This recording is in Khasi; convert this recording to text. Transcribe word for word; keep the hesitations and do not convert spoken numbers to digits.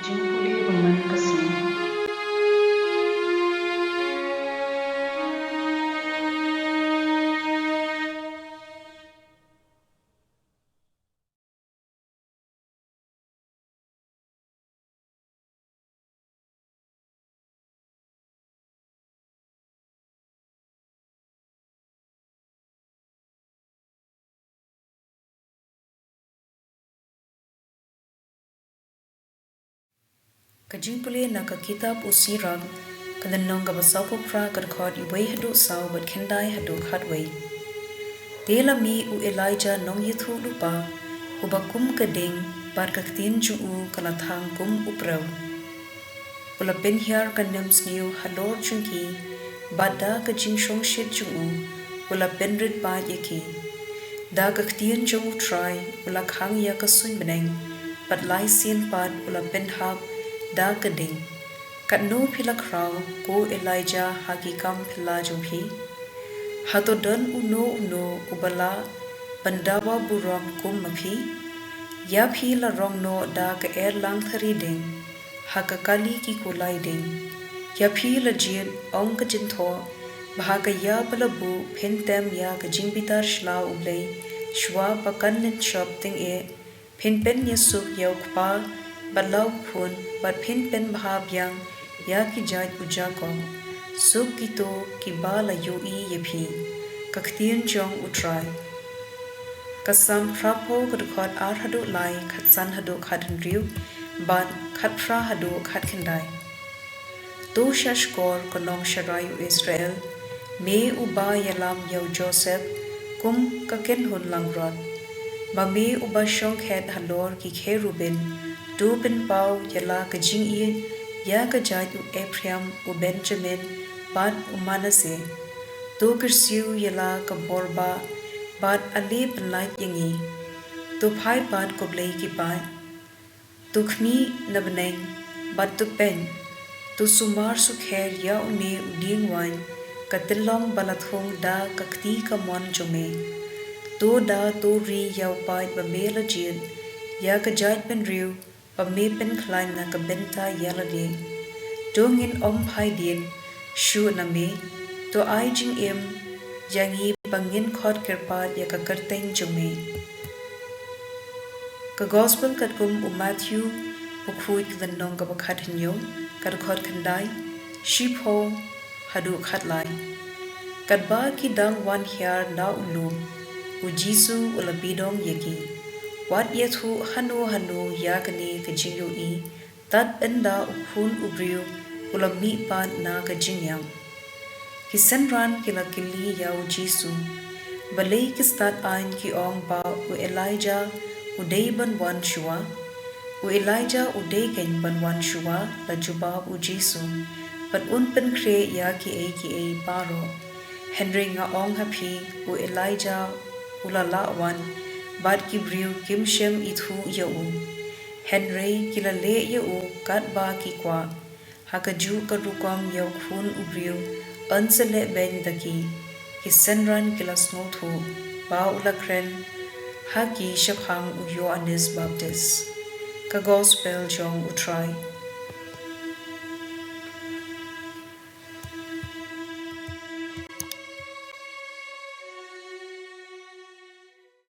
Jingpule ba man ka sngi. Ka jingpule na ka kitab u Sirach, ka lynnong kaba sawphew phra, ka dkhot uwei haduh saw bad khyndai haduh khatwei. Te la mih u Elijah nongïathuhlypa, uba kum ka ding, bad ka ktien jong u ka la thang kum u preu. U la pynhiar ka nemsniew halor jong ki, bad da ka jingshongshit jong u, u la pynrit paid ïa ki. Da ka ktien jong U Trai, u la khang ïa ka suiñ bneng, bad lai sien pat u la pynhap da ka ding. Katno phi la khraw, ko Elijah, ha ki kam phylla jong phi? Hato don uno uno uba lah ban dawa burom kum ma phi? Ïa phi la rong noh da ka erlang thari ding, ha ka kali ki kulai ding. Ïa phi la jied, ong ka jingthoh, ba ha ka ïa ba la buh phin tem ïa ka jingbitar sha la U Blei, shuwa ba kan lynshop tyngeh. Phin pynïasuk ïa u kpa bad la u khun, bad phin pynbha biang ïa ki jait u Jakob. Suk kito kiba la ïohi ïa phi. Ka ktien jong U Trai. Ka Salm phraphew, ka dkhot ar haduh lai, khatsan haduh khathynriew, bad khatphra haduh khatkhyndai. To shahshkor, ko nongsharai u Israel, me uba ïalam ïa u Joseph kum ka kynhun langbrot, ba me uba shongkhet halor ki kherubim. To pynpaw ïa la ka jingïeit ïa ka jait u Ephraim, u Benjamin, bad u Manasseh. To kyrsiew ïa la ka bor ba, bad ale pynlait ïa ngi. To phai pat, ko Blei ki paid. To khmih na bneng, bad to peit. To sumar sukher ïa une u dieng waiñ, ka tyllong ba la thung da ka kti kamon jong me. To da to ri ïa u paid ba me la jied, ïa ka jaitbynriew ba me pynkhlaiñ na ka bynta ïa lade. To ngin ym phai dien shuh na me. To ai jingim ïa ngi ba ngin khot kyrpad ïa ka kyrteng jong me. Ka Gospel katkum u Matthew, u khuid, ka lynnong kaba khathynñiew, ka dkhot khyndai, shiphew haduh khatlai. Katba ki dang wan hiar na u lum, u Jisu u la pidong ïa ki. Wat ïathuh hano hano ïa kane ka jingïohi, tad ynda u Khun u Briew u la mihpat na ka jingïap. Ki synran ki la kylli ïa u Jisu. Balei ki stad aiñ ki ong ba u Elijah u dei ban wan shuwa? U Elijah u dei keiñ ban wan shuwa, la jubab u Jisu, bad un pynkhreh ïa kiei kiei baroh. Hynrei nga ong ha phi, u Elijah u la lah wan, bad ki briew kim shym ithuh ïa u. Hynrei ki la leh ïa u katba ki kwah. Ha kajuh ka rukom ïa u Khun u Briew yn sa leh beiñ da ki. Ki synran ki la sngewthuh ba u la kren ha ki shaphang u Ïoannis Baptist. Ka Gospel jong U Trai.